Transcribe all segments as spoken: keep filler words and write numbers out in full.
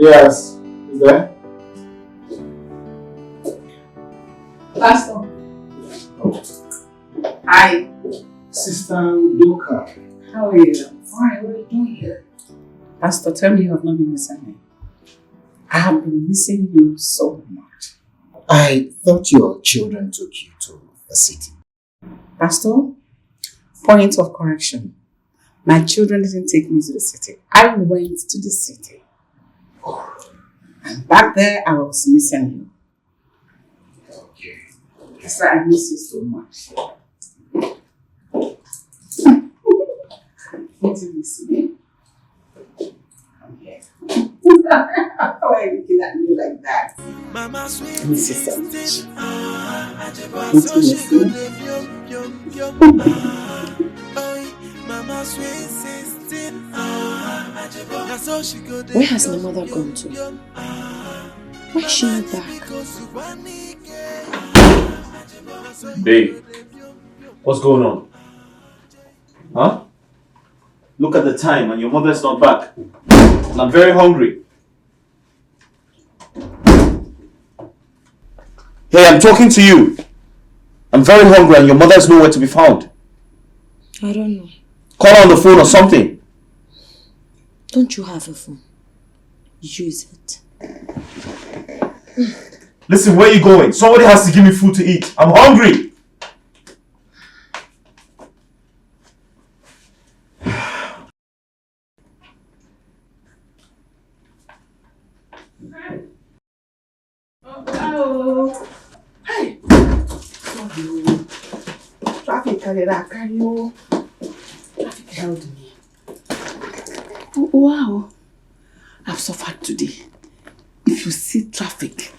Yes, is there? Pastor. Hi. Sister Udoka. How are you? Fine, what are you doing here? Pastor, tell me you have not been missing me. I have been missing you so much. I thought your children took you to the city. Pastor, point of correction. My children didn't take me to the city. I went to the city. And back there, I was missing you. Okay. That's why I miss you so much. Don't you miss me? Okay. Why are you looking at me like that? Mama sweet. Miss you so much. Don't you miss me? Where has my mother gone to? Why is she not back? Babe, what's going on? Huh? Look at the time and your mother's not back. And I'm very hungry. Hey, I'm talking to you. I'm very hungry and your mother's nowhere to be found. I don't know. Call her on the phone or something. Don't you have a phone? Use it. Listen, where are you going? Somebody has to give me food to eat. I'm hungry. Oh, hey! Sorry o. Traffic carry that carry o. Traffic held me. Oh, wow. I've suffered today. If you see traffic,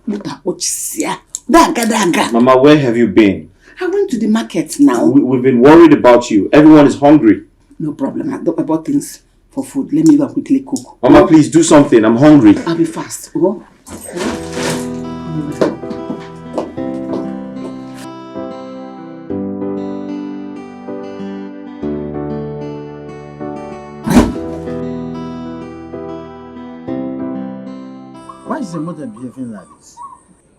look at what you see. Daga, daga. Mama, where have you been? I went to the market now. We, we've been worried about you. Everyone is hungry. No problem. I, I bought things for food. Let me go and quickly cook. Mama, please do something. I'm hungry. I'll be fast. Oh. Why is the mother behaving like this?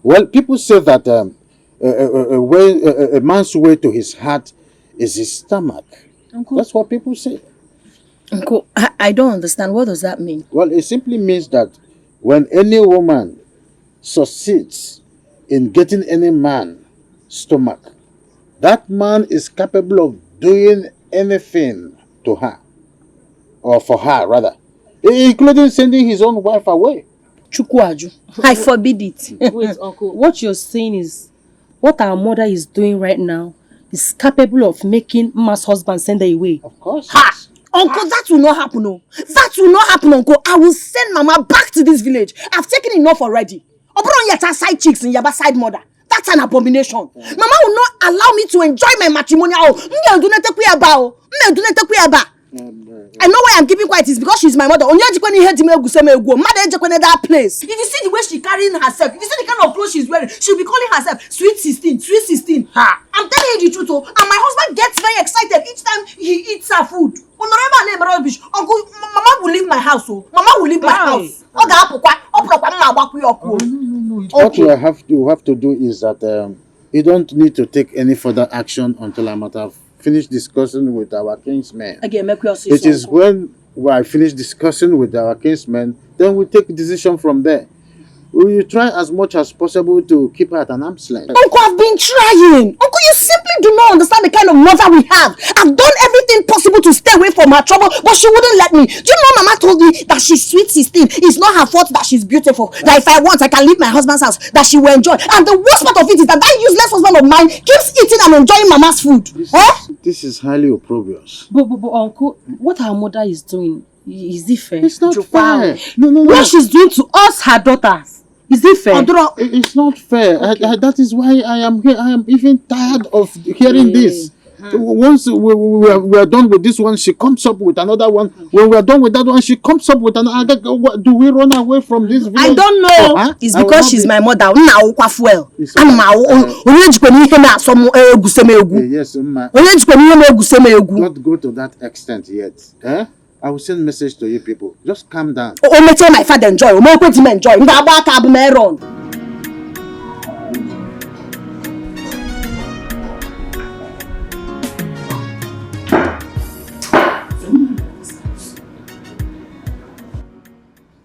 Well, people say that um, a, a, a, way, a, a man's way to his heart is his stomach. Uncle. That's what people say. Uncle, I, I don't understand. What does that mean? Well, it simply means that when any woman succeeds in getting any man stomach, that man is capable of doing anything to her, or for her rather, including sending his own wife away. Chukwuaju, I forbid it. Wait, uncle. What you're saying is what our mother is doing right now is capable of making Mma's husband send her away. Of course. Ha! Uncle, that will not happen. Oh. That will not happen, uncle. I will send Mama back to this village. I've taken enough already. Oboron yet side chicks in Yaba side mother. That's an abomination. Mama will not allow me to enjoy my matrimonial home. Mme dunete kuyaba. Mme dunete kuyaba. I know why I'm keeping quiet is because she's my mother. Onye jikwa ni head me egwu seme egwu. Mother ejekwa that place. If you see the way she's carrying herself, if you see the kind of clothes she's wearing, she'll be calling herself sweet sixteen, sweet sixteen. Ha! I'm telling you the truth, oh. And my husband gets very excited each time he eats her food. Honorable name rubbish. Uncle, Mama will leave my house, oh. Mama will leave my house. Ọ ga-apụkwa, ọ pụrụkwa mma agbakwu ya ọkụ. What we have to, have to do is that um, you don't need to take any further action until I might have finished discussing with our kinsmen. It is when I finish discussing with our kinsmen, then we take decision from there. We will try as much as possible to keep her at an arm's length. Uncle, I've been trying. Uncle, you simply do not understand the kind of mother we have. I've done everything possible to stay away from her trouble, but she wouldn't let me. Do you know Mama told me that she's sweet sixteen? It's not her fault that she's beautiful. That if I want, I can leave my husband's house. That she will enjoy. And the worst part of it is that that useless husband of mine keeps eating and enjoying Mama's food. This, eh? This is highly opprobrious. But, but, but uncle, what our mother is doing, is it fair? It's not fair. No, no, no. What she's doing to us, her daughters, is it fair? It's not fair. I, I, that is why I am here. I am even tired of hearing this. Once we, we, are, we are done with this one, she comes up with another one. When we are done with that one, she comes up with another. Do we run away from this village? I don't know. Huh? It's because she's my mother. Nna ụkwa fuel. Ana m ahụ onye jikwa n'ihe na-asọ m egwu sem egwu. Yes, mma. Onye jikwa n'ihe na-egwu sem egwu. Not go to that extent yet. Eh? I will send message to you people. Just calm down. O mete my father enjoy. O mo kwe di me enjoy. Mba ba ka bu me run.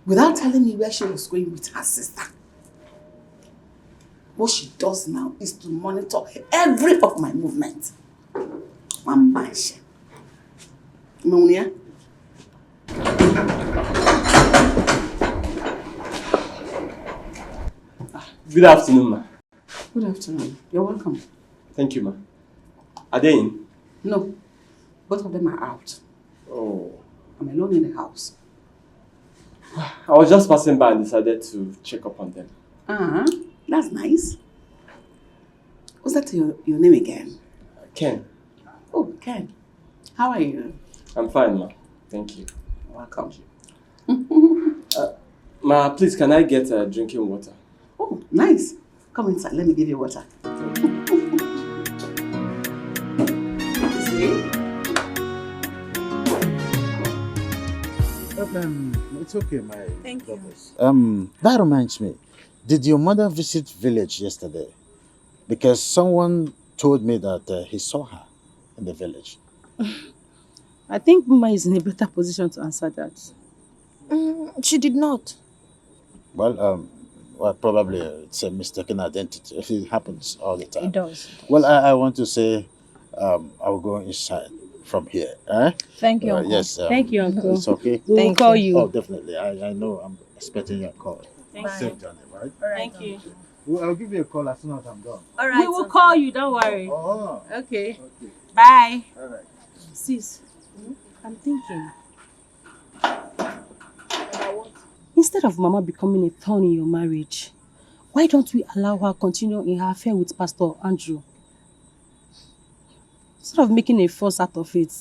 Without telling me where she was going with her sister. What she does now is to monitor every of my movement. Mama, she. Monia? Good afternoon, ma. Good afternoon. You're welcome. Thank you, ma. Are they in? No, both of them are out. Oh. I'm alone in the house. I was just passing by and decided to check up on them. Ah, that's nice. What's that your, your name again? Ken. Oh, Ken. How are you? I'm fine, ma. Thank you. Welcome. Ma, please, can I get a drinking water? Oh, nice. Come inside. Let me give you water. Um, it's okay, my Thank you. daughters. Um, that reminds me. Did your mother visit village yesterday? Because someone told me that uh, he saw her in the village. I think Mama is in a better position to answer that. Mm, she did not. Well, um, well, probably uh, it's a mistaken identity. It happens all the time. It does. Well, I, I want to say um, I'll go inside from here. Eh? Thank you, Uh, Uncle. Yes. Um, Thank you, Uncle. It's okay. We will Thank call you. you. Oh, definitely. I, I know I'm expecting your call. Thank Safe journey, right? Thank you. Well, I'll give you a call as soon as I'm done. We will call you, don't worry. Oh, Okay. okay. Bye. All right. Sis, I'm thinking. Instead of Mama becoming a thorn in your marriage, why don't we allow her continue in her affair with Pastor Andrew? Instead of making a fuss out of it,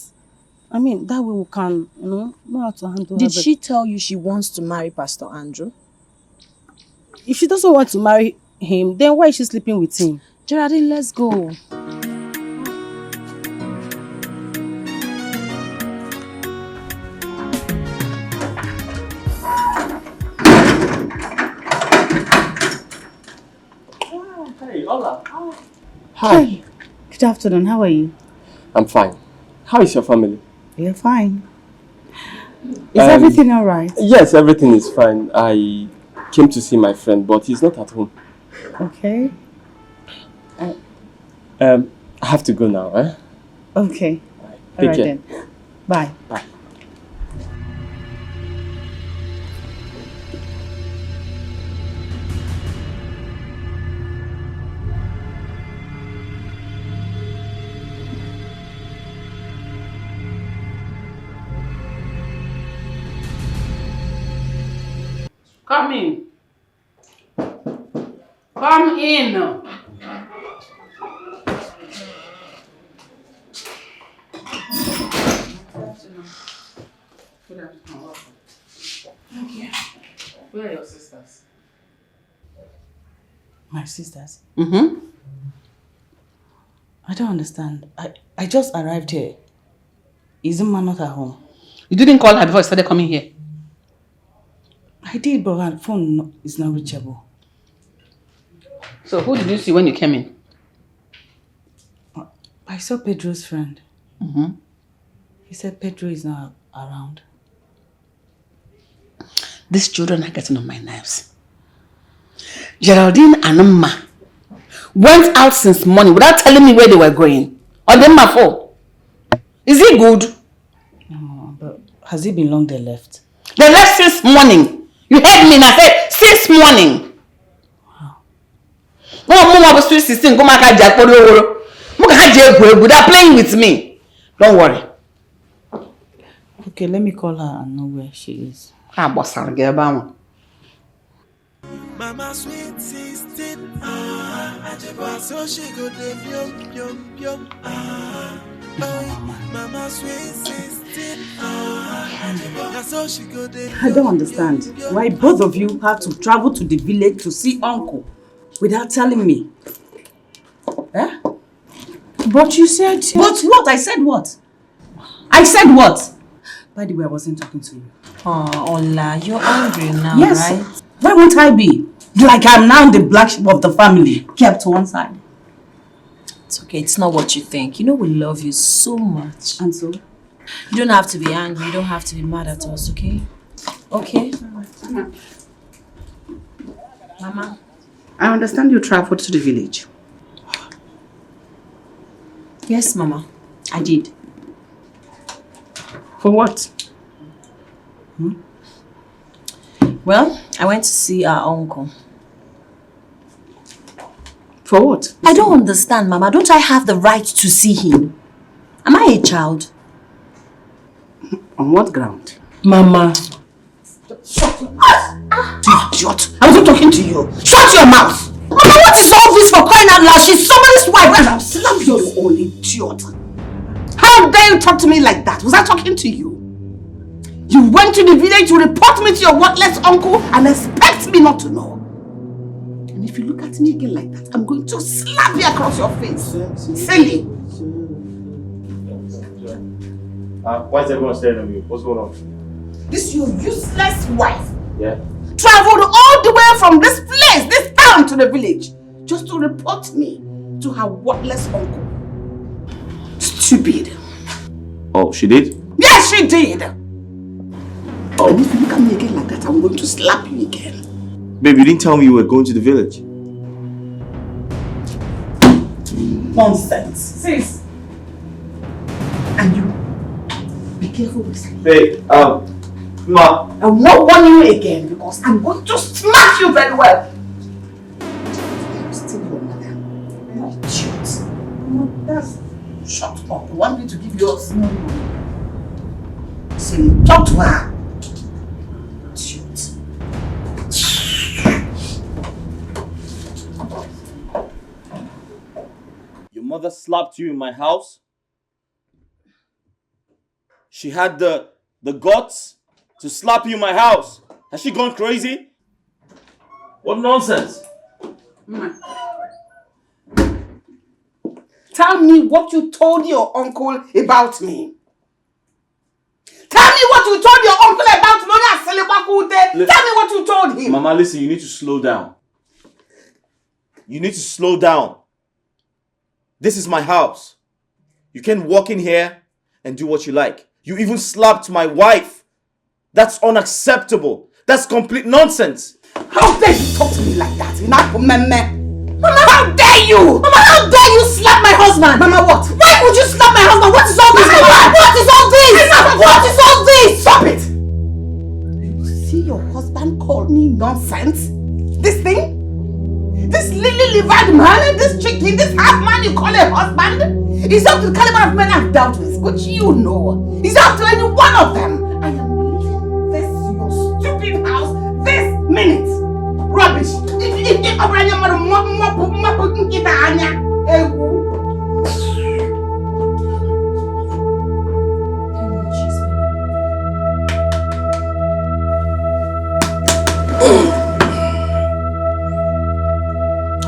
I mean, that way we can, you know, know how to handle Did her. She tell you she wants to marry Pastor Andrew? If she doesn't want to marry him, then why is she sleeping with him? Geraldine, let's go. Hey, Ola. Hi. Good afternoon. How are you? I'm fine. How is your family? You're fine. Is Um, everything all right? Yes, everything is fine. I came to see my friend, but he's not at home. Okay. Um, I have to go now, eh? Okay. Take All right care. Then. Bye. Bye. Come in. Come in. Good afternoon. Welcome. Thank you. Where are your sisters? My sisters? Mm-hmm. I don't understand. I, I just arrived here. Is Mma not at home? You didn't call her before you started coming here? I did, but her phone no- is not reachable. So who did you see when you came in? I saw Pedro's friend. Mm-hmm. He said Pedro is not around. These children are getting on my nerves. Geraldine and Mma went out since morning without telling me where they were going. On the Mma phone. Is it good? No, but has it been long they left? They left since morning. You heard me and I said since morning. Wow. Mụ na ụmụ bụ sweet sixteen, gụ maka ji akpọrọ oworo. Mụ ka ha ji egwu egwu. They're playing with me. Don't worry. Okay, let me call her and know where she is. Ha gbasara gị ebe ahụ. Mama sweet sixteen, ah, Ajiba, so she go dey pium, pium, pium, ah. Oh, Mama sweet sixteen, ah, Ajiba, so she go dey I don't understand why both of you had to travel to the village to see uncle without telling me. Eh? But you said. But what? I said what? I said what? By the way, I wasn't talking to you. Oh, Ola, you're angry now, Yes. Right? Why won't I be? Like I'm now the black sheep of the family, kept to one side. It's okay. It's not what you think. You know we love you so much. And so? You don't have to be angry. You don't have to be mad at us, okay? Okay? Mama. I understand you traveled to the village. Yes, Mama. I did. For what? Well, I went to see our uncle. For what? I don't understand, Mama. Don't I have the right to see him? Am I a child? On what ground? Mama. Shut your mouth! Idiot! I wasn't talking to you. Shut your mouth! Mama, what is all this for crying out loud? She's somebody's wife and I'll slap you, you old idiot. How dare you talk to me like that? Was I talking to you? You went to the village to report me to your worthless uncle and expect me not to know. And if you look at me again like that, I'm going to slap you across your face. Silly. Uh, why is everyone staring at me? What's going on? This your useless wife Yeah? traveled all the way from this place, this town, to the village just to report me to her worthless uncle. Stupid. Oh, she did? Yes, she did. And if you look at me again like that, I'm going to slap you again. Babe, you didn't tell me you were going to the village. Nonsense. Sis. And you, be careful with me. Babe, um, Ma. I will not warn you again because I'm going to smack you very well. You're still your mother. You're idiot. Come on, that's, shut up. I want me to give you a small money. So you talk to her. Idiot. Your mother slapped you in my house? She had the the guts to slap you in my house. Has she gone crazy? What nonsense! Tell me what you told your uncle about me. Tell me what you told your uncle about Loya Selebakude. Li- Tell me what you told him. Mama, listen, you need to slow down. You need to slow down. This is my house. You can walk in here and do what you like. You even slapped my wife. That's unacceptable. That's complete nonsense. How dare you talk to me like that? Inapo meme. Mama, how dare you? Mama, how dare you slap my husband? Mama, what? Why would you slap my husband? What is all this? Mama, what is all this? What is all this? Stop it! You see your husband call me nonsense? This thing? This lily-livered man, this chicken, this half man you call a husband? Is up to the caliber of men I've dealt with, which you know. Is up to any one of them. I am leaving this your stupid house this minute. Rubbish. If if if ọbụrụ anya mmadụ mma mma bụ mma bụ nkịta anya. Ewu.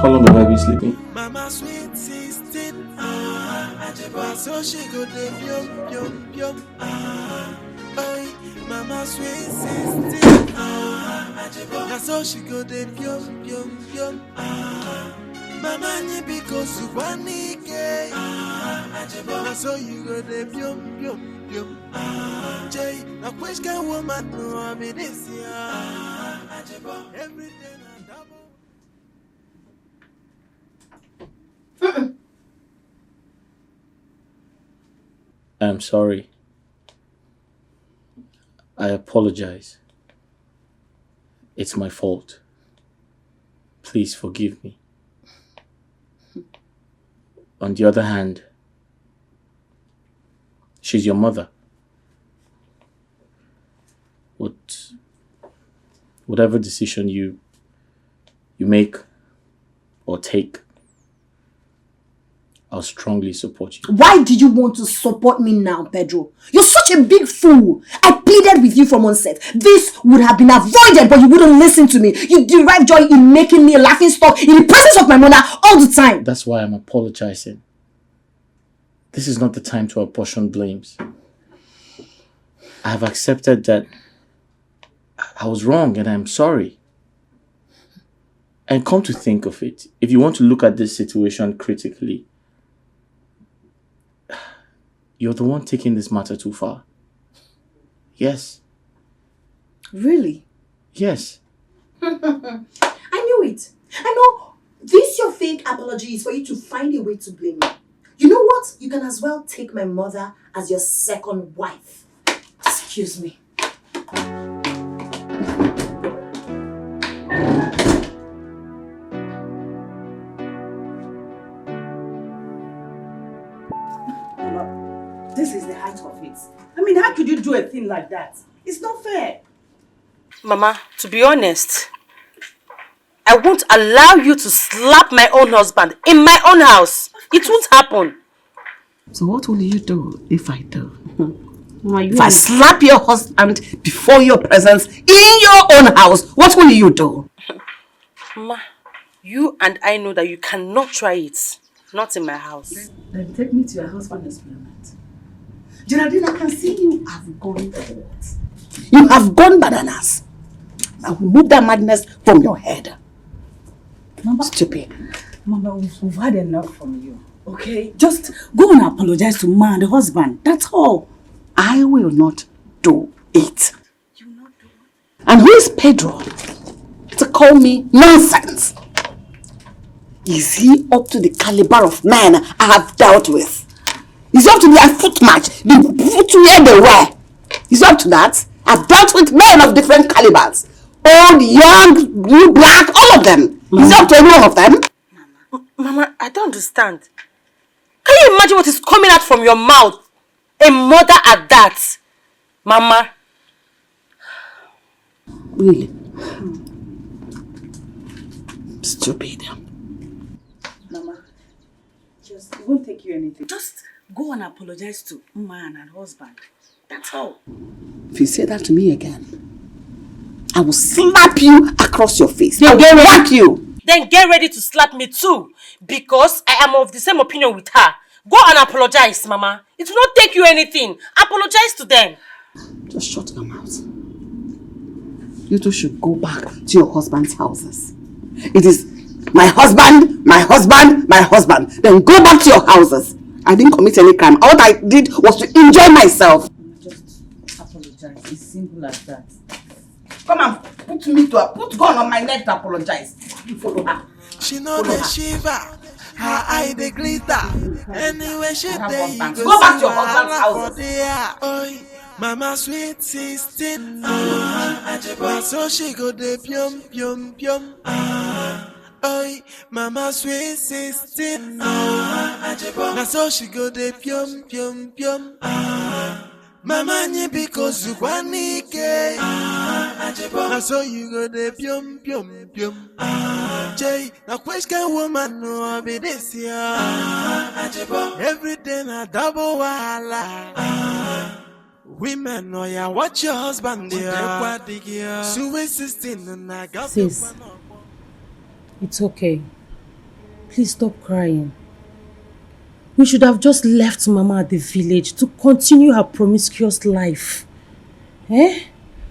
How long have I been sleeping? Mama sweet sixteen, ah, Ajibwa, so she go dey pium pium pium, ah, oi, Mama sweet sixteen, ah, Ajibwa, na so she go dey pium pium pium, ah, Mama nyi biko suwanike, ah, Ajibwa, na so you go dey pium pium pium, ah, Jay, na which kind woman no be this, ah, Ajibwa, everything na double. I'm sorry. I apologize. It's my fault. Please forgive me. On the other hand, she's your mother. What, whatever decision you you make or take, I'll strongly support you. Why do you want to support me now, Pedro? You're such a big fool. I pleaded with you from onset. This would have been avoided, but you wouldn't listen to me. You derive joy in making me a laughing stock in the presence of my mother all the time. That's why I'm apologizing. This is not the time to apportion blames. I've accepted that I was wrong and I'm sorry. And come to think of it, if you want to look at this situation critically, you're the one taking this matter too far. Yes. Really? Yes. I knew it. I know this your fake apology is for you to find a way to blame me. You know what? You can as well take my mother as your second wife. Excuse me. Mama, this is the height of it. I mean, how could you do a thing like that? It's not fair. Mama, to be honest, I won't allow you to slap my own husband in my own house. It won't happen. So what will you do if I do? Mama, you If I slap your husband before your presence in your own house, what will you do? Ma, you and I know that you cannot try it. Not in my house. Then take me to your husband's experiment. Geraldine, I can see you have gone for what? You have gone bananas. I will remove that madness from your head. Mama, Stupid. Mama, we've, we've had enough from you. Okay? Just go and apologize to Ma and the husband. That's all. I will not do it. And who is Pedro to call me nonsense? Is he up to the caliber of men I have dealt with? Is he up to their foot match, the footwear they wear? Is he up to that? I've dealt with men of different calibers. Old, young, blue, black, all of them. Is he up to any one of them? Mama, I don't understand. Can you imagine what is coming out from your mouth? A mother at that. Mama. Really? Stupid. Mama, just, it won't take you anything. Just go and apologize to Ma and her husband. That's all. If you say that to me again, I will slap you across your face. I will whack you. Then get ready to slap me too, because I am of the same opinion with her. Go and apologize, Mama. It will not take you anything. Apologize to them. Just shut your mouth. You two should go back to your husband's houses. It is my husband, my husband, my husband. Then go back to your houses. I didn't commit any crime. All I did was to enjoy myself. Just apologize. It's simple as that. Come and put me to a put gun on my neck to apologize. You follow her. She know the shiver, her eye the glitter. Anywhere she dey, you go back to your husband's house. There. Oi, mama sweet sixteen. Uh-huh. So she go the pium pium pium. Uh-huh. Oi, mama sweet sixteen. Uh-huh. Now so she go the pium pium pium. Uh-huh. Mama nyi biko zukwanike. Na so you go the pium pium pium. Jay, na which kind woman no be this ya? Every day na double wahala. Women, no ya watch your husband there. Sweet sixteen na Sis, it's okay. Please stop crying. We should have just left Mama at the village to continue her promiscuous life. Eh?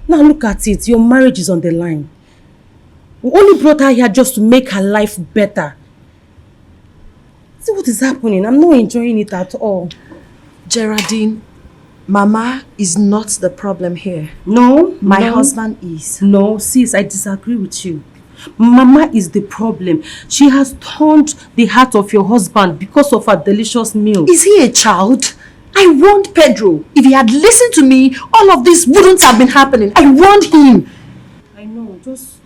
Now look at it. Your marriage is on the line. We only brought her here just to make her life better. See what is happening. I'm not enjoying it at all. Geraldine, Mama is not the problem here. No, My no. husband is. No, sis, I disagree with you. Mama is the problem. She has turned the heart of your husband because of her delicious meal. Is he a child? I warned Pedro. If he had listened to me, all of this wouldn't have been happening. I warned him. I know. Just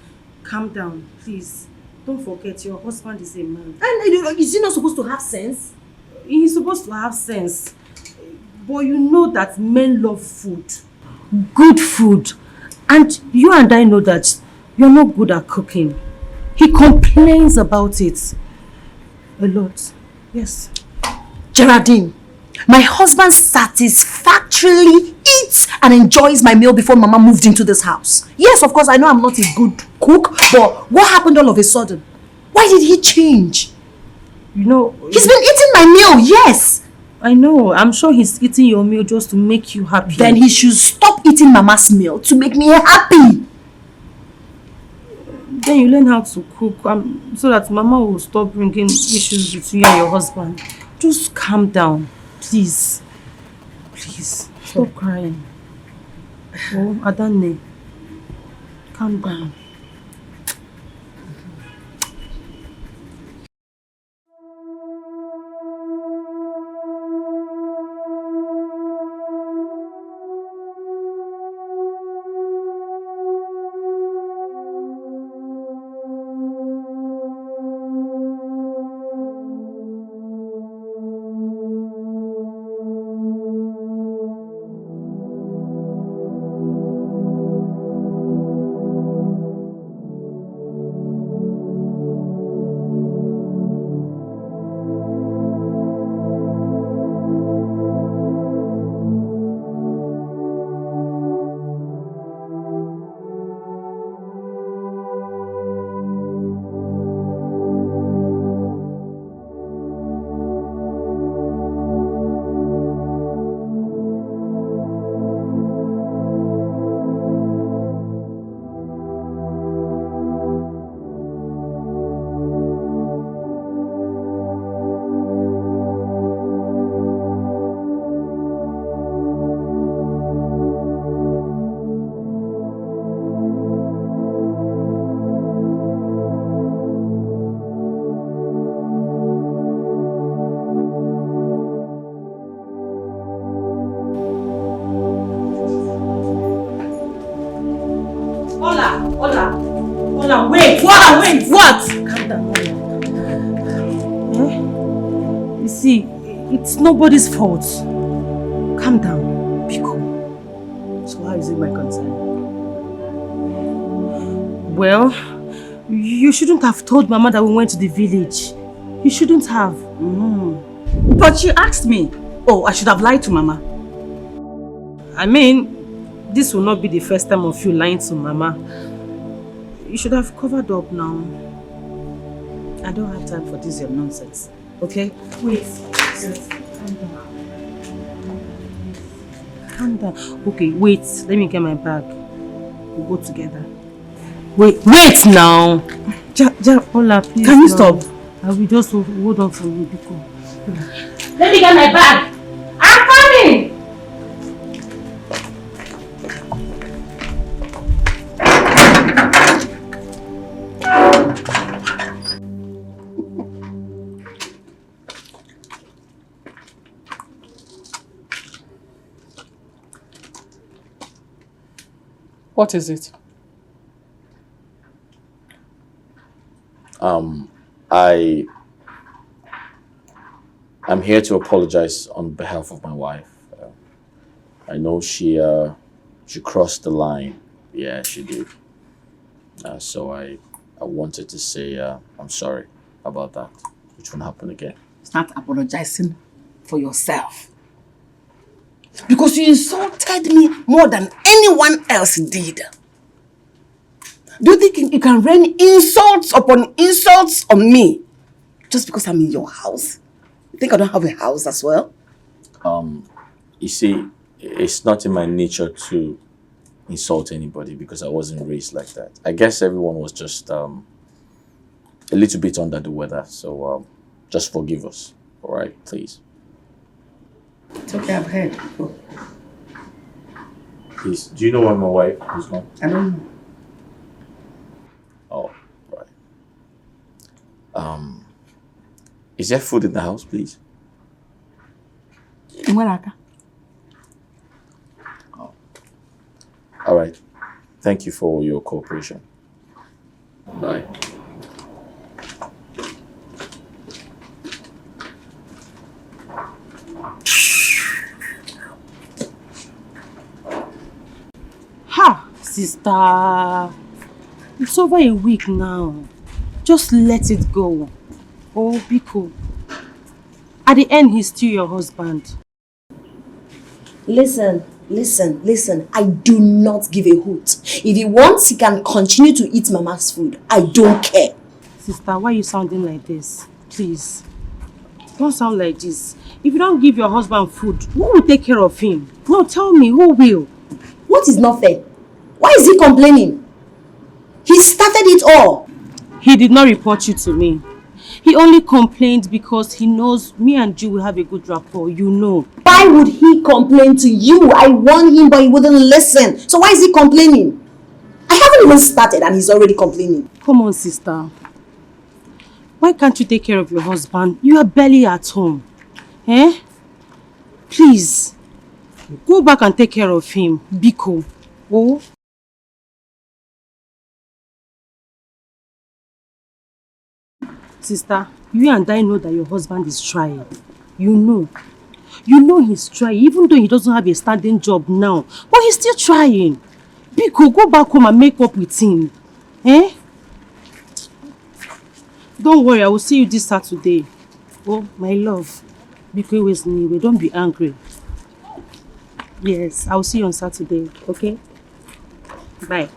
calm down, please. Don't forget, your husband is a man. And uh, is he not supposed to have sense? He's supposed to have sense. But you know that men love food. Good food. And you and I know that you're not good at cooking. He complains about it a lot. Yes. Geraldine, my husband satisfactorily eats and enjoys my meal before Mama moved into this house. Yes, of course, I know I'm not a good cook, but what happened all of a sudden? Why did he change? You know, He's been eating my meal, yes. I know. I'm sure he's eating your meal just to make you happy. Then he should stop eating Mama's meal to make me happy. Then you learn how to cook, um, so that Mama will stop bringing issues between you and your husband. Just calm down, please. Please, stop crying. Oh, Adanne, calm down. Hola, hola, hola, wait. What? Wait, what? Calm down, Hola. Eh? You see, it's nobody's fault. Calm down, Biko. So how is it my concern? Well, you shouldn't have told Mama that we went to the village. You shouldn't have. But you asked me. Oh, I should have lied to Mama. I mean, this will not be the first time of you lying to Mama. You should have covered up now. I don't have time for this your nonsense. Okay? Wait. Calm down. Calm down. Okay, wait. Let me get my bag. We'll go together. Wait, wait now. Ja, ja, Hola, please. Can you now stop? I will just hold on for you, Biko. Let me get my bag. I'm coming. What is it? Um, I I'm here to apologize on behalf of my wife. Uh, I know she uh, she crossed the line. Yeah, she did. Uh, so I I wanted to say uh, I'm sorry about that. It won't happen again. Start apologizing for yourself. Because you insulted me more than anyone else did. Do you think you can rain insults upon insults on me? Just because I'm in your house? You think I don't have a house as well? Um, you see, it's not in my nature to insult anybody because I wasn't raised like that. I guess everyone was just um, a little bit under the weather, so um, just forgive us, all right, please. It's okay, I've heard. Go. Please, do you know where my wife is gone? I don't know. Oh, right. Um, is there food in the house, please? Nwere aka. All right. Thank you for your cooperation. Bye. Ha, sister. It's over a week now. Just let it go. Oh, Biko. At the end, he's still your husband. Listen, listen, listen. I do not give a hoot. If he wants, he can continue to eat Mama's food. I don't care. Sister, why are you sounding like this? Please. Don't sound like this. If you don't give your husband food, who will take care of him? No, tell me, who will? What is not fair? Why is he complaining? He started it all. He did not report you to me. He only complained because he knows me and you will have a good rapport, you know. Why would he complain to you? I warned him, but he wouldn't listen. So why is he complaining? I haven't even started and he's already complaining. Come on, sister. Why can't you take care of your husband? You are barely at home. Eh? Please, go back and take care of him. Biko. Oh. Sister, you and I know that your husband is trying. You know. You know he's trying, even though he doesn't have a standing job now. But he's still trying. Biko, go back home and make up with him. Eh? Don't worry, I will see you this Saturday. Oh, my love. Biko, always me. Don't be angry. Yes, I will see you on Saturday, okay? Bye.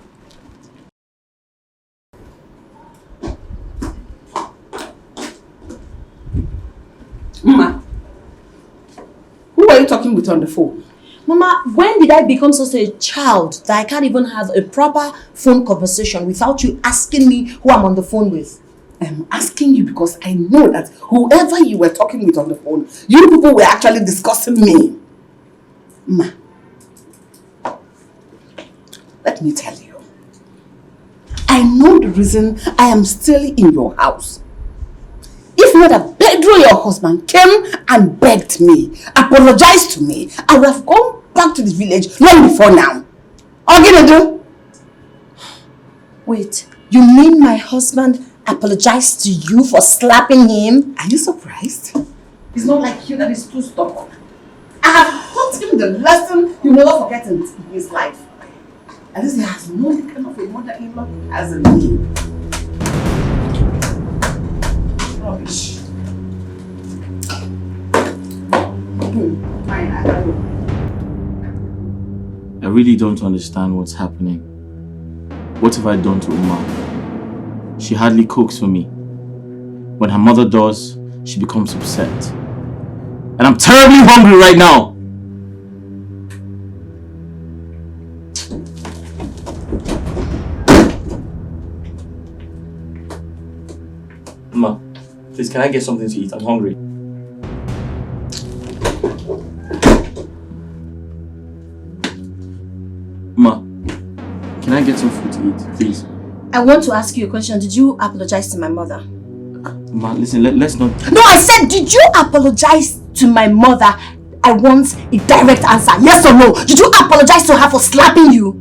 Mma, who were you talking with on the phone? Mama, when did I become such a child that I can't even have a proper phone conversation without you asking me who I'm on the phone with? I'm asking you because I know that whoever you were talking with on the phone, you people were actually discussing me. Ma, let me tell you. I know the reason I am still in your house. If not that Pedro, your husband, came and begged me, apologized to me, I would have gone back to the village long before now. Oginedu! Wait, you mean my husband apologized to you for slapping him? Are you surprised? It's not like you that is too stubborn. I have taught him the lesson he will never forget in his life. At least he has no kind of a mother-in-law as a me. Rubbish. Hmm. Fine, I, I will. I really don't understand what's happening. What have I done to Uma? She hardly cooks for me. When her mother does, she becomes upset. And I'm terribly hungry right now! Ma, please, can I get something to eat? I'm hungry. Ma, can I get some food to eat, please? I want to ask you a question. Did you apologize to my mother? Ma, listen, let, let's not. No, I said, did you apologize to my mother? I want a direct answer. Yes or no? Did you apologize to her for slapping you?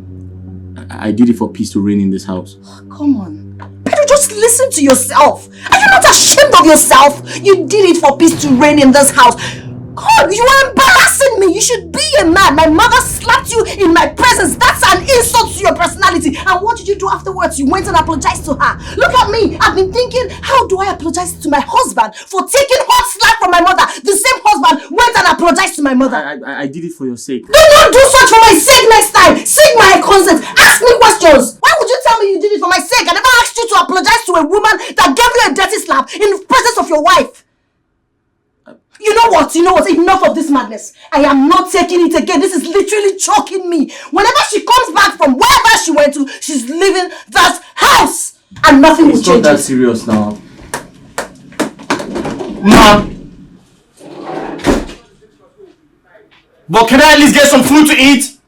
I, I did it for peace to reign in this house. Come on. Pedro, just listen to yourself. Are you not ashamed of yourself? You did it for peace to reign in this house. God, you are embarrassing me. You should be a man. My mother slapped you in my presence. That's an insult to your personality. And what did you do afterwards? You went and apologized to her. Look at me. I've been thinking, how do I apologize to my husband for taking hot slap from my mother? The same husband went and apologized to my mother. I, I, I did it for your sake. Do not do such for my sake next time. Seek my consent. Ask me questions. Why would you tell me you did it for my sake? I never asked you to apologize to a woman that gave you a dirty slap in the presence of your wife. You know what? You know what? Enough of this madness. I am not taking it again. This is literally choking me. Whenever she comes back from wherever she went to, she's leaving that house. And nothing will It's not change that it. Serious now. Ma! But can I at least get some food to eat?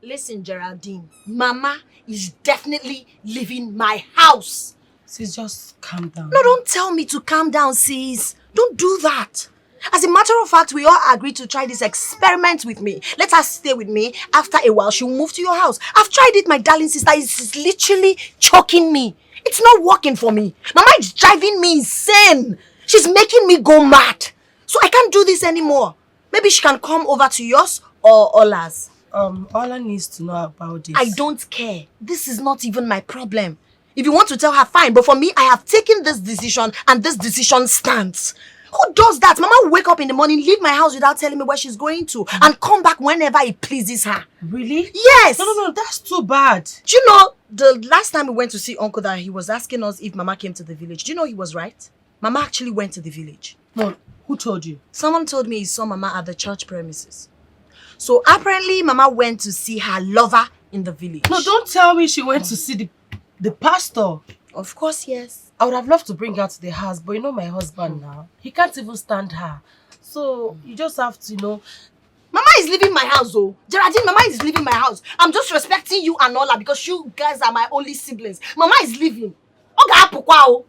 Listen, Geraldine, Mama is definitely leaving my house. Sis, just calm down. No, don't tell me to calm down, sis. Don't do that. As a matter of fact, we all agreed to try this experiment with me. Let her stay with me. After a while, she'll move to your house. I've tried it, my darling sister. It's literally choking me. It's not working for me. Mama is driving me insane. She's making me go mad. So I can't do this anymore. Maybe she can come over to yours or Ola's. Um, Ola needs to know about this. I don't care. This is not even my problem. If you want to tell her, fine. But for me, I have taken this decision and this decision stands. Who does that? Mama will wake up in the morning, leave my house without telling me where she's going to, and come back whenever it pleases her. Really? Yes. No, no, no, that's too bad. Do you know the last time we went to see Uncle that he was asking us if Mama came to the village? Do you know he was right? Mama actually went to the village. No, Who told you? Someone told me he saw Mama at the church premises. So apparently, Mama went to see her lover in the village. No, don't tell me she went to see the, the pastor. Of course, yes. I would have loved to bring her to the house, but you know my husband now. He can't even stand her. So you just have to, you know. Mama is leaving my house, oh. Geraldine, Mama is leaving my house. I'm just respecting you and Ola because you guys are my only siblings. Mama is leaving. Ọ ga-apụkwa o.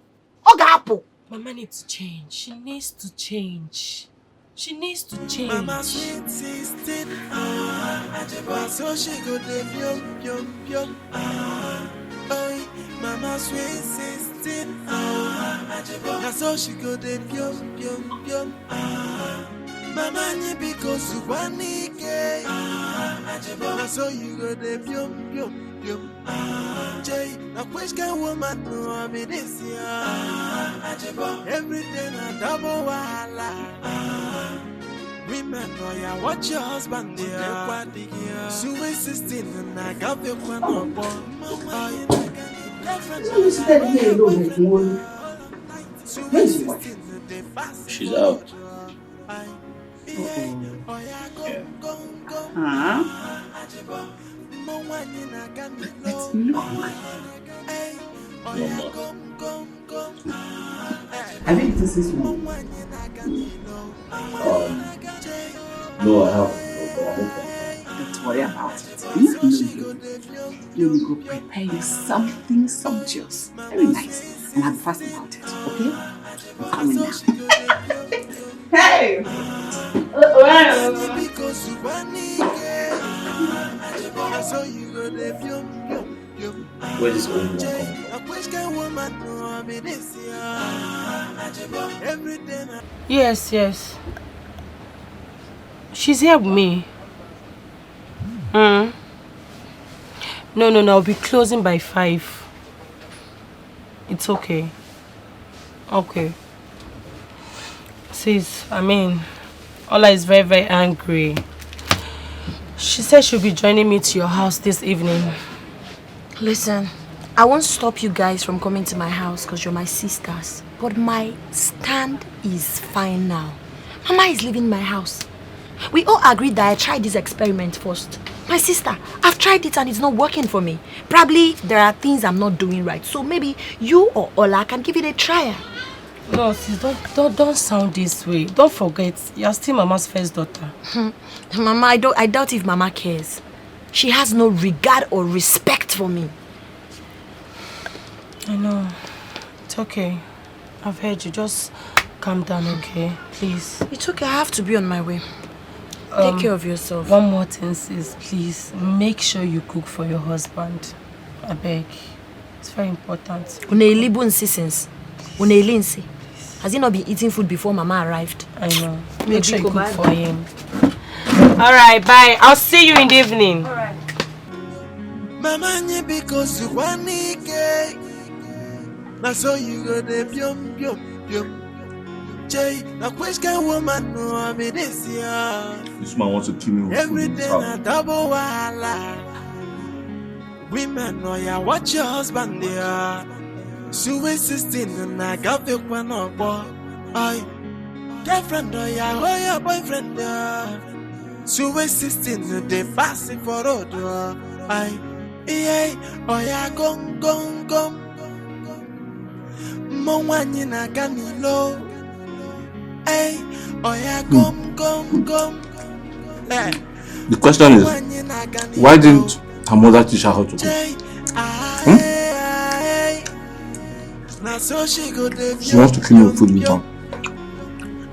Ọ ga-apụ. Mama needs to change. She needs to change. She needs to change. Mama sweet sixteen, ah, Ajibwa, so she go dey pium, pium, pium, ah. Oi, Mama sweet sixteen, ah, Ajibwa, na so she go dey pium, pium, pium, ah. Mama nyi biko zukwa n'ike, ah, Ajibwa, na so you go dey pium, pium, pium. Jay, na which kind woman no be this ya? Everything a double wahala. Women, oh yeah, watch your husband there. Sweet sixteen na gafe kwa no bo. Why you sitting here alone like one? Where is your wife? She's out. Uh-uh. But look, No more. I think this is one. Um, no, I haven't. But I'm open. Don't worry about it. Hmm? No, no, no. Let me go prepare you something sumptuous. Very nice. And I'm fast about it, okay? I'm coming now. Hey! Where this old woman coming from? Yes, yes. She's here with me. Mm. No, no, no, I'll be closing by five. It's okay. Okay. Sis, I mean, Ola is very, very angry. She said she'll be joining me to your house this evening. Listen, I won't stop you guys from coming to my house because you're my sisters. But my stand is final. Mama is leaving my house. We all agreed that I tried this experiment first. My sister, I've tried it and it's not working for me. Probably there are things I'm not doing right. So maybe you or Ola can give it a try. No, sis, don't, don't, don't sound this way. Don't forget, you're still Mama's first daughter. Mama, I don't I doubt if Mama cares. She has no regard or respect for me. I know. It's okay. I've heard you. Just calm down, okay? Please. It's okay, I have to be on my way. Um, Take care of yourself. One more thing, sis. Please make sure you cook for your husband. I beg. It's very important. Unu elibu nsi since. Unu eli nsi. Has he not been eating food before Mama arrived? I know. Make sure you Biko, cook bye. For him. All right, bye. I'll see you in the evening. Mama nye biko zukwa n'ike. Na so you go dey pium pium pium. Jay, na which kind woman no be this ya? This man wants to kill me with food in his Everything a house. Double wahala. Women, oh yeah, watch your husband there. Sweet sixteen na gafe kwa no bo. Ay. Girlfriend, oh yeah, oh yeah, boyfriend there. Sweet sixteen dey pass it for road. Ay. Yeah, oh yeah, gum gum gum. Mmụọ nwaanyị na-aga n'ilo. Hey, oh yeah, gum gum gum. Hey. The question is, why didn't her mother teach her how to cook? Jay, Hmm? Ay. Na so she go dey She wants to kill me with food in town.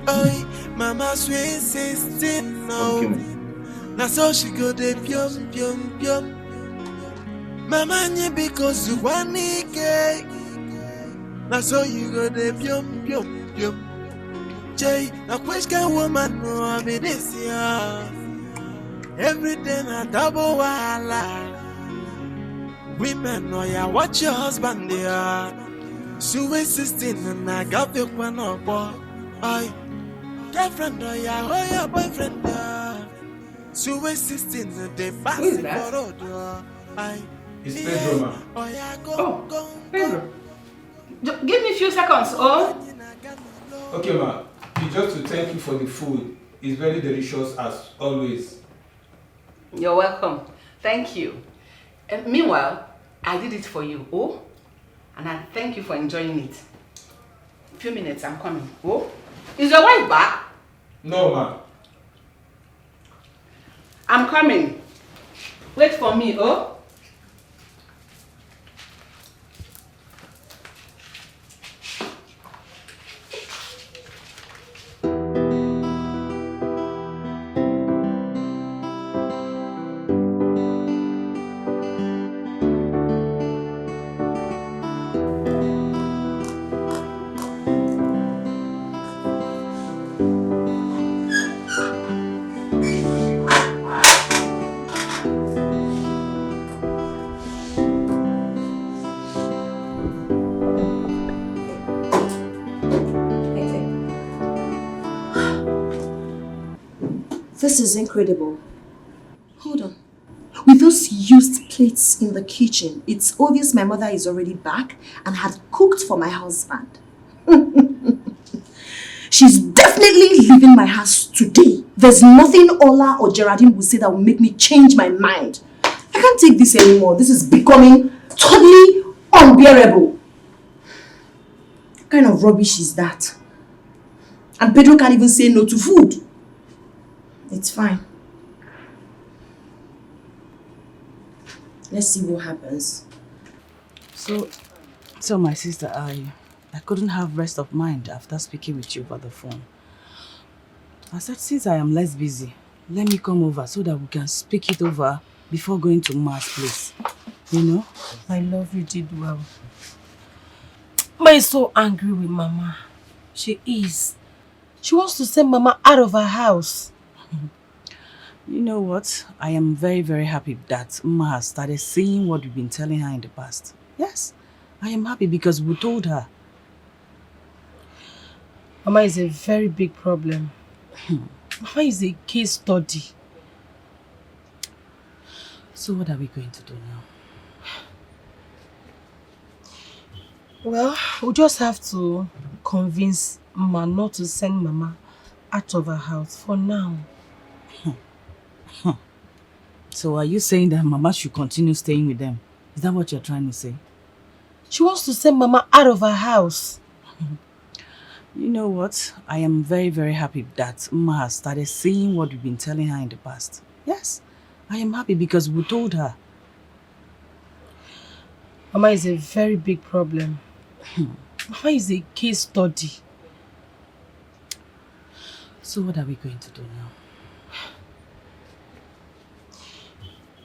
Oi, Mama sweet sixteen, no. Okay. Na so she go dey pium pium pium. Mama nye biko zukwa n'ike. Na so you go dey pium pium pium. Jay, na which kind woman no be this ya? Everything a double wahala. Women, oh yeah, watch your husband there. Sweet sixteen na gafe kwa no bo. Ay. Girlfriend, oh yeah, oh yeah, boyfriend there. Sweet sixteen dey pass Who is it that? For road. Ay. It's Pedro, ma. Oh yeah, go Oh, go. Pedro. Ju- give me a few seconds, oh. Okay, ma. Just to thank you for the food. It's very delicious as always. You're welcome. Thank you. And meanwhile, I did it for you, oh? And I thank you for enjoying it. Few minutes, I'm coming. Oh? Is your wife back? No, ma. I'm coming. Wait for me, oh? This is incredible. Hold on. With those used plates in the kitchen, it's obvious my mother is already back and had cooked for my husband. She's definitely leaving my house today. There's nothing Ola or Geraldine will say that will make me change my mind. I can't take this anymore. This is becoming totally unbearable. What kind of rubbish is that? And Pedro can't even say no to food. It's fine. Let's see what happens. So, so my sister, I, I couldn't have rest of mind after speaking with you over the phone. I said, since I am less busy, let me come over so that we can speak it over before going to Ma's place. You know? My love, you did well. Ma is so angry with Mama. She is. She wants to send Mama out of her house. You know what? I am very, very happy that Mma has started seeing what we've been telling her in the past. Yes, I am happy because we told her. Mama is a very big problem. Mama is a case study. So what are we going to do now? Well, we just have to convince Mma not to send Mama out of her house for now. So are you saying that Mama should continue staying with them? Is that what you're trying to say? She wants to send Mama out of her house. You know what? I am very, very happy that Mma has started seeing what we've been telling her in the past. Yes, I am happy because we told her. Mama is a very big problem. Mama is a case study. So what are we going to do now?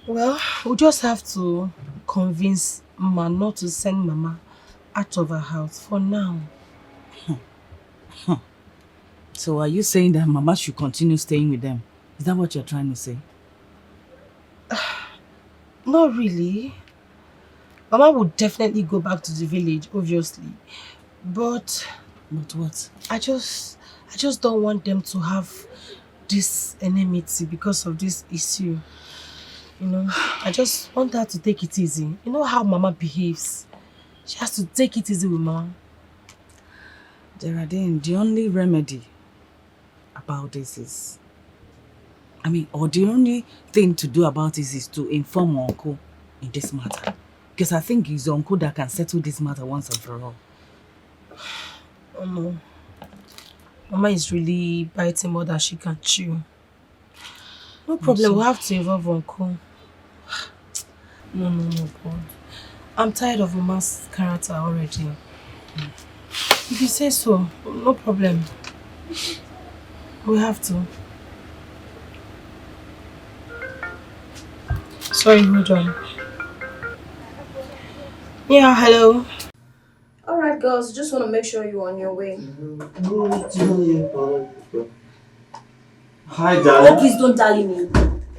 Well, we just have to convince Mma not to send Mama out of her house for now. So are you saying that Mama should continue staying with them? Is that what you're trying to say? Not really. Mama would definitely go back to the village, obviously. But But what? I just I just don't want them to have this enmity because of this issue. You know, I just want her to take it easy. You know how Mama behaves. She has to take it easy with Mama. Geraldine, the only remedy about this is, I mean, or the only thing to do about this is to inform uncle in this matter. Because I think it's uncle that can settle this matter once and for all. Oh no. Mama is really biting more than she can chew. No problem, we have to involve uncle. No, no, no, God. I'm tired of Mama's character already. If you say so, no problem. We have to. Sorry, hold on. Yeah, hello. Alright, girls, just want to make sure you're on your way. Hi, Oh, darling. please don't dally me.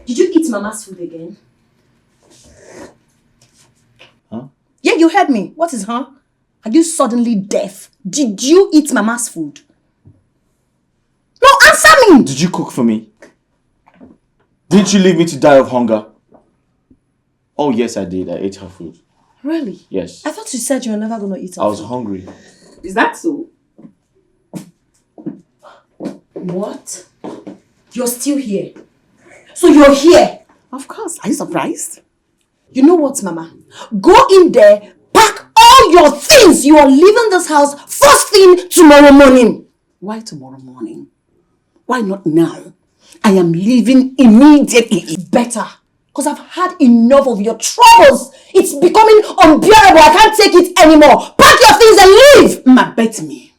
Did you eat Mama's food again? Huh? Yeah, you heard me. What is, huh? Are you suddenly deaf? Did you eat Mama's food? No, answer me! Did you cook for me? Didn't you leave me to die of hunger? Oh, yes, I did. I ate her food. Really? Yes. I thought you said you were never going to eat I was her food. Hungry. Is that so? What? You're still here? So you're here? Of course. Are you surprised? You know what, Mama? Go in there, pack all your things. You are leaving this house first thing tomorrow morning. Why tomorrow morning? Why not now? I am leaving immediately. Better. Because I've had enough of your troubles. It's becoming unbearable. I can't take it anymore. Pack your things and leave. Ma, bet me.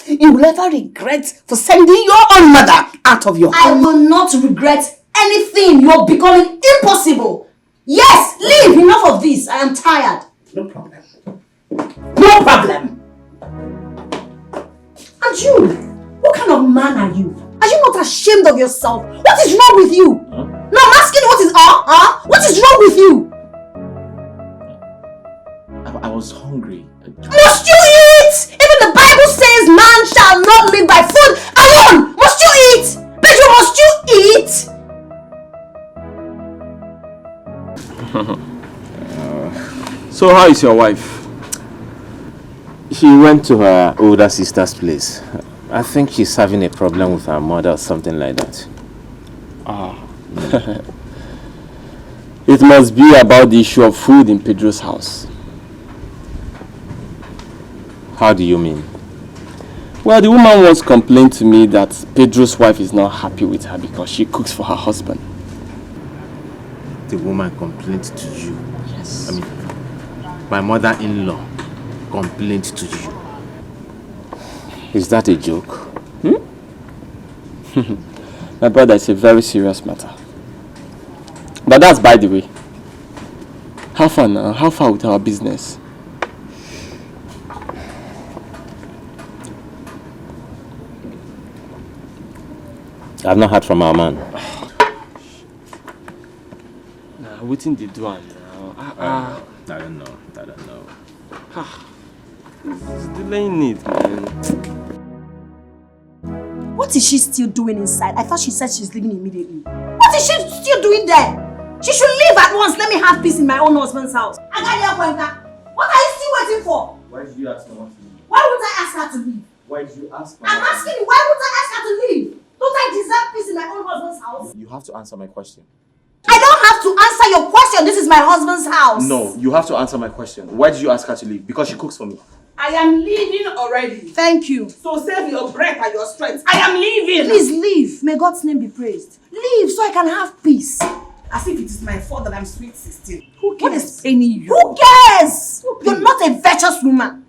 You will ever regret for sending your own mother out of your I home. I will not regret anything. You're becoming impossible. Yes, leave. Enough of this. I am tired. No problem. No problem. And you, what kind of man are you? Are you not ashamed of yourself? What is wrong with you? Huh? No, I'm asking what is uh, uh? What is wrong with you? I, I was hungry. Must you eat? Even the Bible says man shall not live by food alone. Must you eat? Pedro, must you eat? So how is your wife? She went to her older sister's place. I think she's having a problem with her mother or something like that. Ah. It must be about the issue of food in Pedro's house. How do you mean? Well, the woman once complained to me that Pedro's wife is not happy with her because she cooks for her husband. The woman complained to you? Yes. I mean, my mother-in-law complained to you. Is that a joke? Hmm? My brother, it's a very serious matter. But that's by the way. How far now? How far with our business? I've not heard from our man. Nah, wetin dey do am now? Ah, ah. I don't know. I don't know. Ah, it's delaying it, man. What is she still doing inside? I thought she said she's leaving immediately. What is she still doing there? She should leave at once. Let me have peace in my own husband's house. Agadi Akwenta, what are you still waiting for? Why did you ask her to leave? Why would I ask her to leave? Why did you ask her? I'm asking you, why would I ask her to leave? Don't I deserve peace in my own husband's house? You have to answer my question. I don't have to answer your question. This is my husband's house. No, you have to answer my question. Why did you ask her to leave? Because she cooks for me. I am leaving already. Thank you. So save your breath and your strength. I am leaving. Please leave. May God's name be praised. Leave so I can have peace. As if it is my fault that I'm sweet sixteen. Who cares? What is paining you? Who cares? You're not a virtuous woman.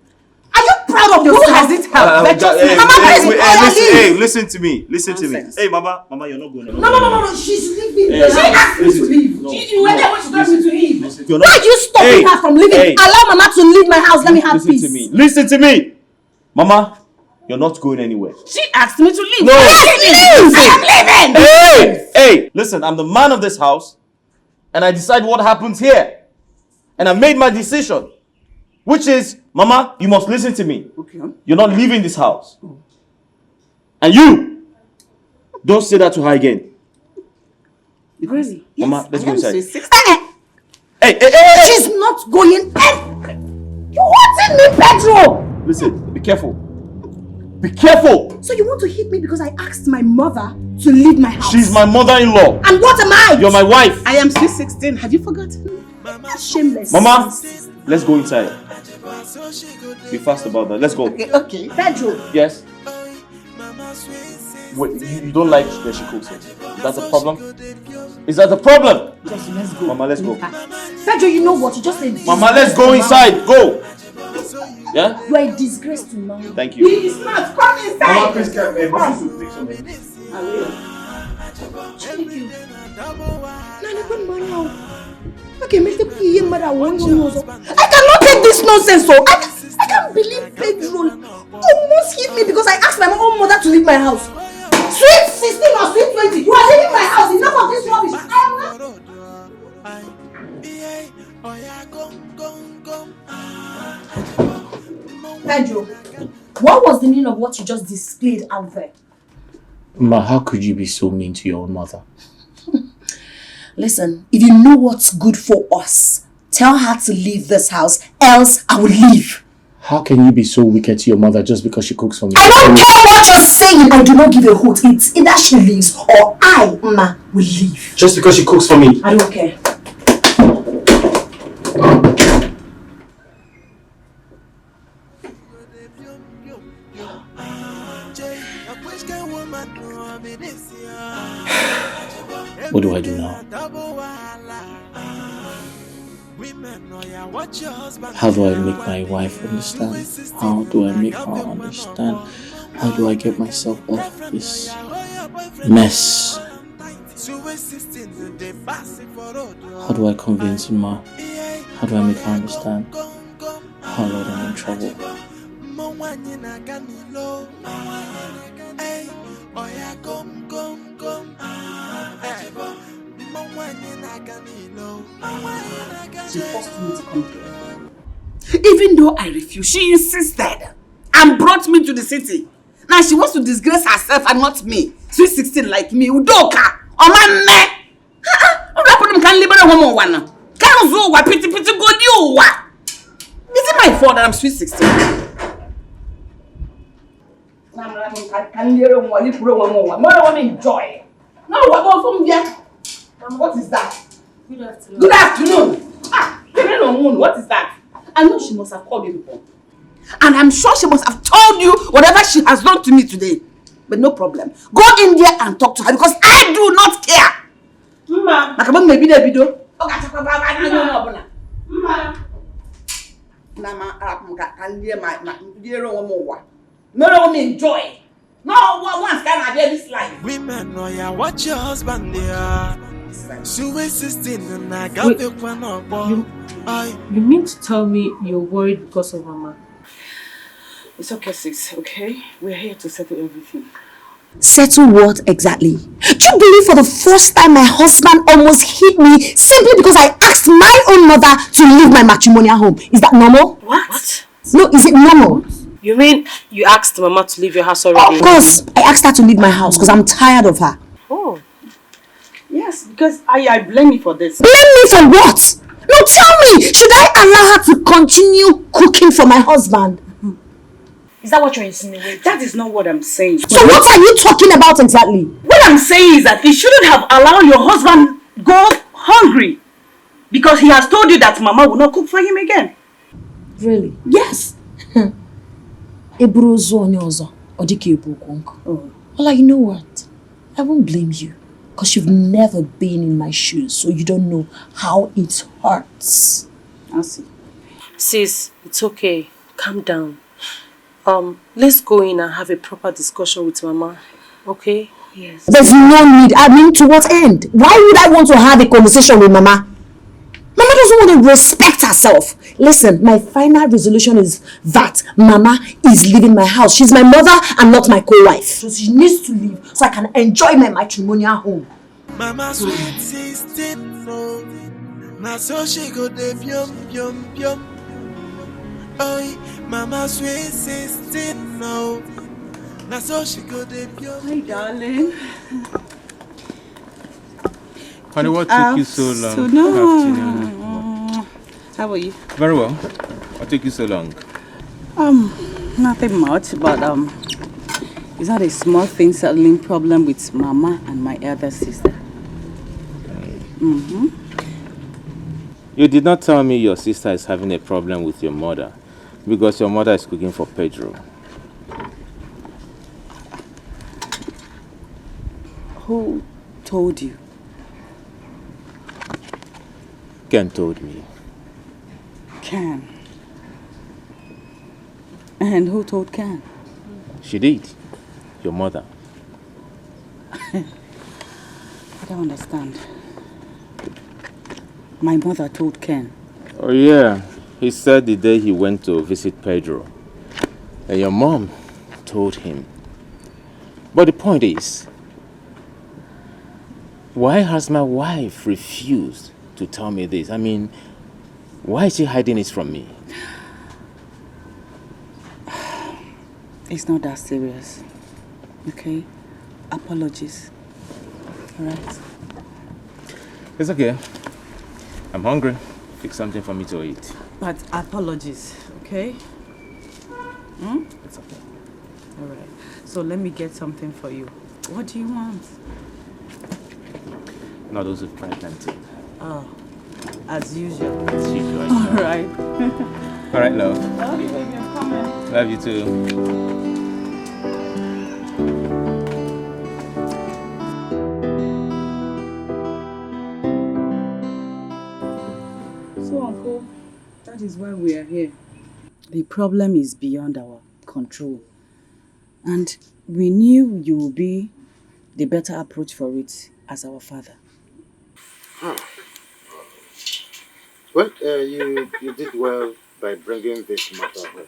Are you proud of yourself? Who has it helped? Uh, Virtuous hey, woman. Mama, hey, please, hey, hey, listen, hey, listen to me. Listen to me. Nonsense. Hey, Mama, Mama, you're not going anywhere. No, no, no, no, no. She's leaving. Hey, she asked me to leave. No, she, you were there when she told me to leave. Listen, you're not, why are you stopping hey, her from leaving? Hey. Allow Mama to leave my house. Let me have listen peace. To me. Listen to me. Mama, you're not going anywhere. She asked me to leave. No. Yes, leave. I am leaving. Hey, hey, listen, I'm the man of this house, and I decide what happens here. And I made my decision, which is, Mama, you must listen to me. Okay. You're not leaving this house. And you, don't say that to her again. Really? Mama, yes, let's go inside. Eh, eh. Hey, hey, hey, hey. She's not going anywhere. You hurting me, Pedro. Listen, be careful. Be careful. So you want to hit me because I asked my mother to leave my house? She's my mother-in-law. And what am I? You're my wife. I am sweet sixteen. Have you forgotten? Shameless. Mama, let's go inside. Be fast about that. Let's go. Okay, okay. Pedro. Yes. Wait, you, you don't like that she cooks it? Is that a problem? Is that a problem? Just let's go. Mama, let's go. Pedro, you know what? You just said Mama, let's go inside. Go. Yeah? You are a disgrace to mommy. Thank you. He is not. Come inside. Mama, please come. Hey, this is something. Thank you. Now, look at Mario. Okay, make the P A mother one you know. I cannot take this nonsense. So I, I can't believe Pedro almost hit me because I asked my own mother to leave my house. Sweet sixteen or sweet twenty, you are leaving my house. Enough of this rubbish. I am not. Pedro, what was the meaning of what you just displayed out there? Ma, how could you be so mean to your own mother? Listen, if you know what's good for us, tell her to leave this house, else I will leave. How can you be so wicked to your mother just because she cooks for me? I don't care what you're saying. I do not give a hoot. It's either she leaves or I, Ma, will leave. Just because she cooks for me. I don't care. What do I do now? How do I make my wife understand? How do I make her understand? How do I get myself off this mess? How do I convince Ma? How do I make her understand? Oh Lord, I'm in trouble. She forced me to come here. Even though I refused, she insisted and brought me to the city. Now she wants to disgrace herself and not me. Sweet sixteen like me, Udoka, Omame. Ọ bụrụ problem ka m libere onwe m ụwa na ka m zụ ụwa piti piti godi ụwa. Is it my fault that I'm sweet sixteen? Ka m liere onwe m, lipụrụ onwe m ụwa, mere onwe m enjoy. No, what about from there? What is that? Good afternoon. Good afternoon. Ah, you don't know moon. What is that? I know she must have called you before. And I'm sure she must have told you whatever she has done to me today. But no problem. Go in there and talk to her because I do not care. Mma. Maka mgbe m na-ebido ebido. Ọ ga-achakwa baba n'anya onye ọbụla. Mma. Na ma arapụ m ka ka m lie ma ma liere onwe m ụwa. Mere onwe m enjoy. No, once ka na-abịa this life. Women, no, yeah, watch your husband there. Sweet sixteen na gafekwa n'ọgbọ. You mean to tell me you're worried because of Mama? It's okay, sis, okay? We're here to settle everything. Settle what exactly? Do you believe for the first time my husband almost hit me simply because I asked my own mother to leave my matrimonial home? Is that normal? What? No, is it normal? You mean you asked Mama to leave your house already? Of course, I asked her to leave my house because I'm tired of her. Oh. Yes, because I, I blame you for this. Blame me for what? No, tell me, should I allow her to continue cooking for my husband? Is that what you're insinuating? That is not what I'm saying. So what are you talking about exactly? What I'm saying is that you shouldn't have allowed your husband go hungry because he has told you that Mama will not cook for him again. Really? Yes. E buru ozu onye ọzọ, ọ dị ka e bu okwu nkụ. Ola, you know what? I won't blame you because you've never been in my shoes, so you don't know how it hurts. I see. Sis, it's okay. Calm down. Um, let's go in and have a proper discussion with Mama, okay? Yes. There's no need. I mean, to what end? Why would I want to have a conversation with Mama? Mama doesn't want to respect herself. Listen, my final resolution is that Mama is leaving my house. She's my mother and not my co-wife. So she needs to leave so I can enjoy my matrimonial home. Mama sweet sixteen, no. Na so she go dey pium pium pium. Oi, Mama sweet sixteen, no. Na so she go dey pium. Hi, darling. Honey, what took you so long? Afternoon. How are you? Very well. What took you so long? Um, nothing much, but um, it's not a small thing settling problem with Mama and my elder sister. Mm-hmm. You did not tell me your sister is having a problem with your mother because your mother is cooking for Pedro. Who told you? Ken told me. Ken? And who told Ken? She did. Your mother. I don't understand. My mother told Ken. Oh, yeah. He said the day he went to visit Pedro, and your mom told him. But the point is, why has my wife refused to tell me this? I mean, why is she hiding it from me? It's not that serious, okay? Apologies. All right? It's okay. I'm hungry. Fix something for me to eat. But apologies, okay? Hmm? It's okay. All right. So let me get something for you. What do you want? Noodles with fried plantain. Oh, as usual. As usual. All right. All right, love. Love you, baby. I'm coming. Love you too. So, Uncle, that is why we are here. The problem is beyond our control. And we knew you would be the better approach for it as our father. Well, uh, you you did well by bringing this matter up.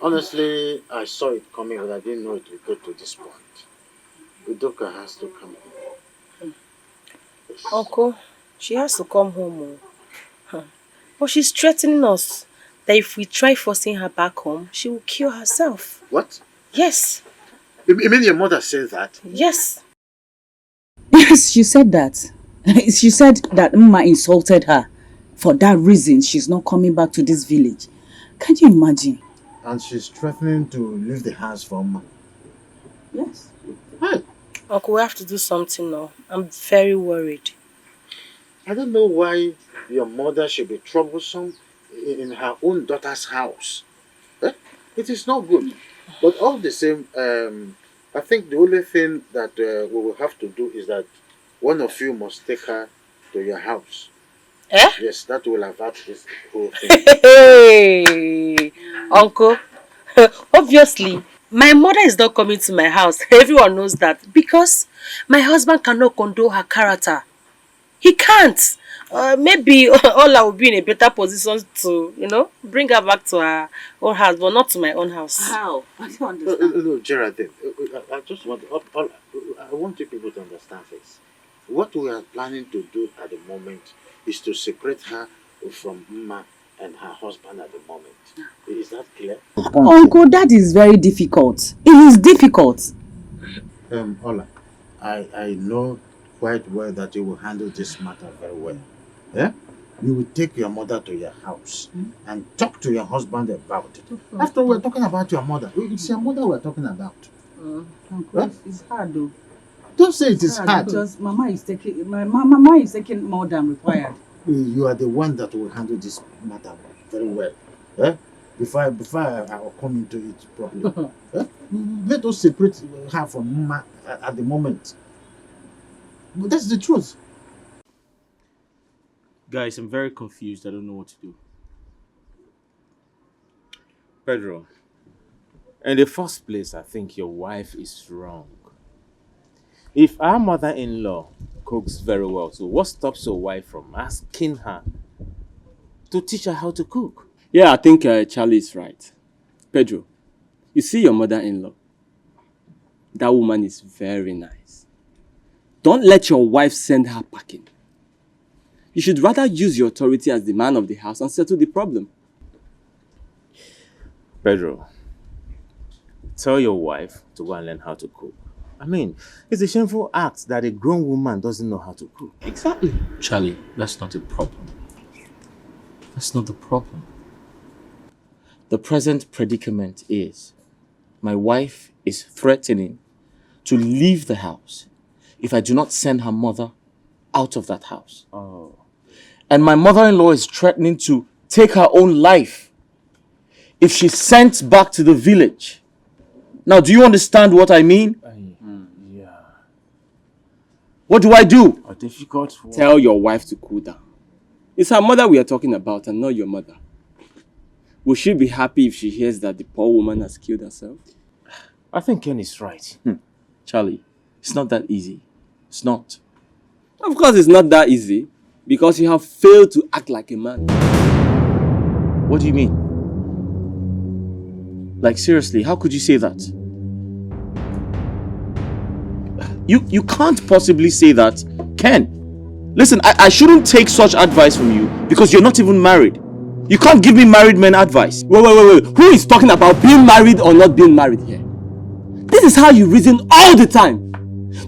Honestly, I saw it coming, but I didn't know it would go to this point. Udoka has to come home. Yes. Uncle, she has to come home. Oh. Huh. But she's threatening us that if we try forcing her back home, she will kill herself. What? Yes. You you mean your mother said that? Yes. Yes, she said that. She said that Mma insulted her. For that reason, she's not coming back to this village. Can you imagine? And she's threatening to leave the house for Mma. Yes. Hey, Uncle, we have to do something now. I'm very worried. I don't know why your mother should be troublesome in, in her own daughter's house. Eh? It is not good. But all the same, um, I think the only thing that uh, we will have to do is that one of you must take her to your house. Eh? Yes, that will avert this whole thing. Hey, Uncle. Obviously, my mother is not coming to my house. Everyone knows that because my husband cannot condone her character. He can't. Uh, maybe Ola will be in a better position to, you know, bring her back to her own house, but not to my own house. How? I don't No, no, understand. no, Geraldine, uh, uh, I just want all, all, I want you people to understand this. What we are planning to do at the moment is to separate her from Mma and her husband at the moment. Is that clear? Uncle, that is very difficult. It is difficult. Um, Ola, I, I know quite well that you will handle this matter very well. Yeah? You will take your mother to your house and talk to your husband about it. After all, we're talking about your mother. It's your mother we're talking about. Uncle, it's hard though. Don't say it is hard. Because Mama is taking my ma- Mama is taking more than required. You are the one that will handle this matter very well. Eh? Before I, before I, I will come into it properly. Eh? Let us separate her from Mma at, at the moment. But that's the truth. Guys, I'm very confused. I don't know what to do. Pedro, in the first place, I think your wife is wrong. If our mother-in-law cooks very well, so what stops your wife from asking her to teach her how to cook? Yeah, I think uh, Charlie is right. Pedro, you see your mother-in-law? That woman is very nice. Don't let your wife send her packing. You should rather use your authority as the man of the house and settle the problem. Pedro, tell your wife to go and learn how to cook. I mean, it's a shameful act that a grown woman doesn't know how to cook. Exactly. Charlie, that's not a problem. That's not the problem. The present predicament is my wife is threatening to leave the house if I do not send her mother out of that house. Oh. And my mother in law is threatening to take her own life if she's sent back to the village. Now, do you understand what I mean? Yeah. What do I do? A difficult one. Tell your wife to cool down. It's her mother we are talking about and not your mother. Will she be happy if she hears that the poor woman has killed herself? I think Ken is right. Charlie, it's not that easy. It's not. Of course, it's not that easy because you have failed to act like a man. What do you mean? Like, seriously, how could you say that? You you can't possibly say that, Ken. Listen, I, I shouldn't take such advice from you because you're not even married. You can't give me married men advice. Wait, wait, wait, wait. Who is talking about being married or not being married here? This is how you reason all the time.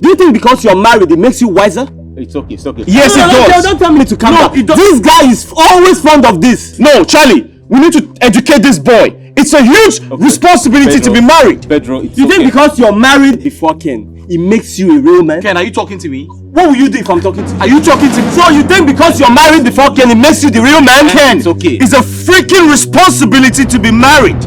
Do you think because you're married, it makes you wiser? It's okay, it's okay. Yes, no, it no, does. No, don't tell me to calm no, down. It does. This guy is always fond of this. No, Charlie, we need to educate this boy. It's a huge responsibility to be married. Pedro, it's You okay. think because you're married before Ken, it makes you a real man? Ken, are you talking to me? What will you do if I'm talking to you? Are you talking to me? So you think because you're married before Ken, it makes you the real man? Ken, it's okay. It's a freaking responsibility to be married.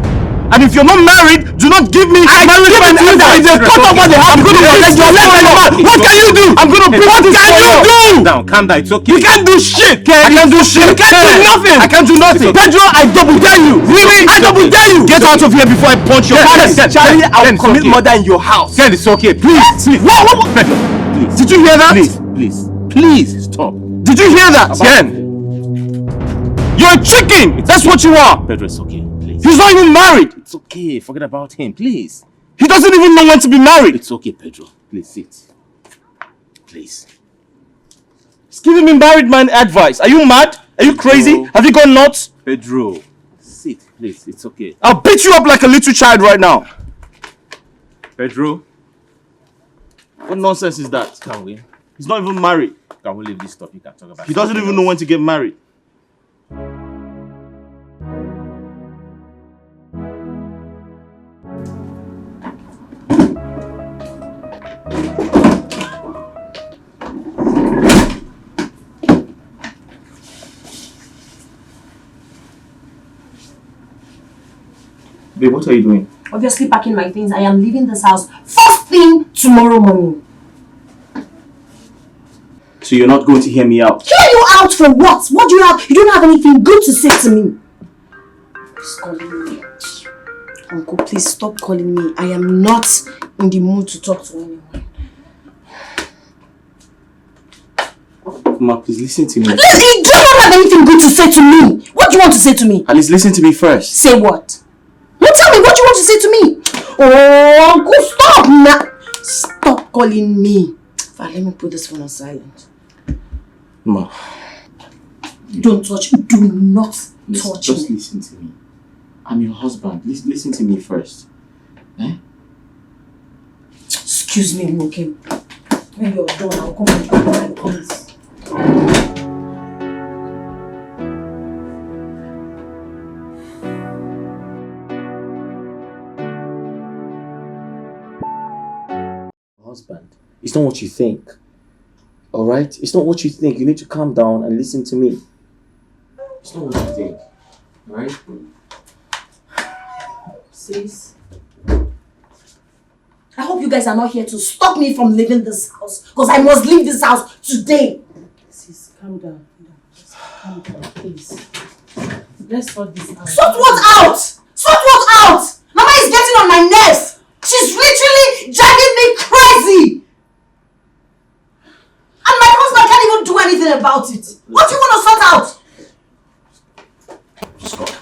And if you're not married, do not give me marriage advice. If they cut off what they have, I'm gonna let you alone. What can you do? I'm gonna beat this. What can you do? Calm down, calm down. It's okay. You can't do shit. I can do shit. You can't do nothing. I can do nothing. Pedro, I double dare you. Really? I double dare you. Get out of here before I punch your face. Charlie, I'll commit murder in your house. Ken, it's okay. Please, please. What? What? What? Pedro, please. Did you hear that? Please, please, please stop. Did you hear that? Ken, you're a chicken. That's what you are. Pedro, it's okay. Please. He's not even married. It's okay. Forget about him, please. He doesn't even know when to be married. It's okay, Pedro. Please sit. Please. He's giving me married man advice. Are you mad? Are you crazy? Pedro. Have you got nuts? Pedro, sit, please. It's okay. I'll beat you up like a little child right now. Pedro, What nonsense is that? Can we? He's not even married. Can we leave this topic and talk about He doesn't even know when to get married. Babe, what are you doing? Obviously packing my things. I am leaving this house first thing tomorrow morning. So you're not going to hear me out? Hear you out for what? What do you have? You don't have anything good to say to me. Please calling me. Uncle, please stop calling me. I am not in the mood to talk to anyone. Ma, please listen to me. Listen, you do not have anything good to say to me. What do you want to say to me? Alice, listen to me first. Say what? No, tell me what you want to say to me. Oh, uncle, stop now. Stop calling me. Fine, let me put this phone on silent. Ma, Don't touch. Do not listen, touch just me. Listen to me. I'm your husband. Lis- listen to me first. Eh? Excuse me, Nwoke. When you're done, I'll come and pick my things. Husband, it's not what you think. All right? It's not what you think. You need to calm down and listen to me. It's not what you think. All right? Sis, I hope you guys are not here to stop me from leaving this house, because I must leave this house today. Sis, calm down. Calm down. Just calm down, please. Let's sort this out. Sort what out? Sort what out? Mama is getting on my nerves. She's literally driving me crazy. And my husband can't even do anything about it. What do you want to sort out?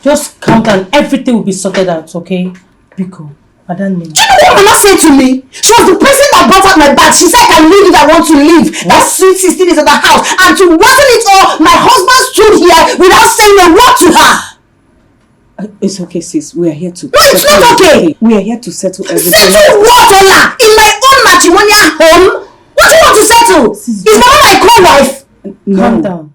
Just calm down. Everything will be sorted out, okay? Biko, Madam Nina. Do you know what Mama said to me? She was the person that brought out my bag. She said I can leave if I want to leave. That sweet sixteen is at the house. And to worsen it all, my husband stood here without saying a word to her. Uh, It's okay, sis. We are here to. No, it's not okay. We are here to settle everything. Settle what, Ola? In my own matrimonial home? What do you want to settle? Is Mama my co-wife? Calm down.